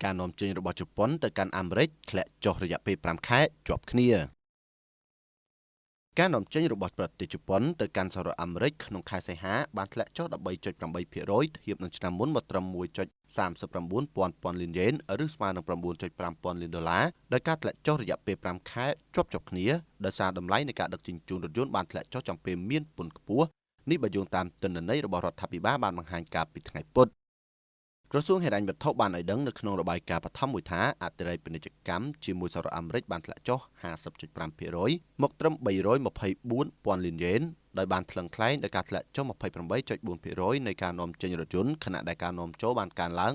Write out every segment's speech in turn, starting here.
ការនាំចេញរបស់ជប៉ុនទៅកាន់អាមេរិកធ្លាក់ចុះរយៈពេល5ខែជាប់គ្នាការនាំចេញរបស់ប្រទេសជប៉ុនទៅកាន់សហរដ្ឋអាមេរិកក្នុងខែសីហាបានធ្លាក់ចុះ13.8%ធៀបនឹងឆ្នាំមុនមកត្រឹម1.39ពាន់ពាន់លានយេនឬស្មើនឹង9.5ពាន់លានដុល្លារដោយការធ្លាក់ចុះរយៈពេល5ខែជាប់ៗគ្នាដោយសារតម្លៃនៃការដឹកជញ្ជូនរថយន្តបានធ្លាក់ចុះចំពេលមានពន្ធខ្ពស់នេះបើយោងតាមទិន្នន័យរបស់រដ្ឋាភិបាលបានបង្ហាញកាលពីថ្ងៃពុធក្រសួងហិរញ្ញវត្ថុបានឲ្យដឹងនៅក្នុងរបាយការណ៍បឋមមួយថាអតិរេពាណិជ្ជកម្មជាមួយសហរដ្ឋអាមេរិកបានធ្លាក់ចុះ50.5%មកត្រឹម324ពាន់លានយេនដោយបានថ្លឹងថ្លែងដោយការធ្លាក់ចុះ28.4%នៃការនាំចេញរថយន្តខណៈដែលការនាំចូលបានកើនឡើង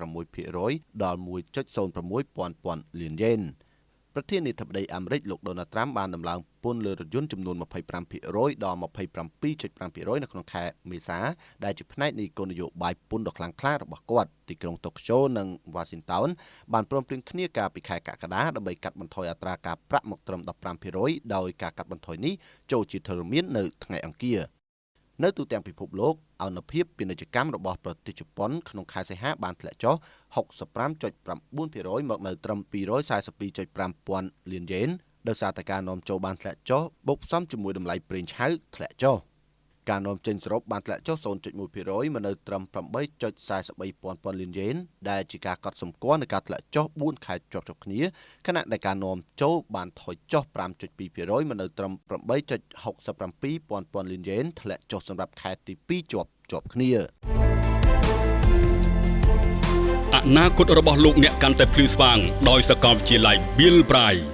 11.6%ដល់1.06ពាន់ពាន់លានយេនប្រធានាធិបតីអាមេរិកលោកដូណាល់ត្រាំបានដំឡើងពន្ធលើរថយន្តចំនួន25%ដល់27.5%នៅក្នុងខែមេសាដែលជាផ្នែកនៃគោលនយោបាយពន្ធដ៏ខ្លាំងក្លារបស់គាត់ទីក្រុងតូក្យូនិងវ៉ាស៊ីនតោនបានព្រមព្រៀងគ្នាកាលពីខែកក្កដាដើម្បីកាត់បន្ថយអត្រាការប្រាក់មកត្រឹម15%ដោយការកាត់បន្ថយនេះចូលជាធរមាននៅថ្ងៃអង្គារនៅទូទាំងពិភពលោកអនុភាពពាណិជ្ជកម្មរបស់ប្រទេសជប៉ុនក្នុងខែសីហាបានធ្លាក់ចុះ65.9%មកនៅត្រឹម242.5ពាន់លានយេនដោយសារតែការនាំចូលបានធ្លាក់ចុះបូកផ្សំជាមួយតម្លៃប្រេងឆៅធ្លាក់ចុះការនាំចេញសរុបបានធ្លាក់ចុះ0.1%មកនៅត្រឹម8.43ពាន់ពាន់លានយេនដែលជាការកត់សម្គាល់នៃការធ្លាក់ចុះ4ខែជាប់ៗគ្នាខណៈដែលការនាំចូលបានថយចុះ5.2%មកនៅត្រឹម8.67ពាន់ពាន់លានយេនធ្លាក់ចុះសម្រាប់ខែទី2ជាប់ៗគ្នាអនាគតរបស់លោកអ្នកកាន់តែភ្លឺស្វាងដោយសាកលវិទ្យាល័យ Bill Bright។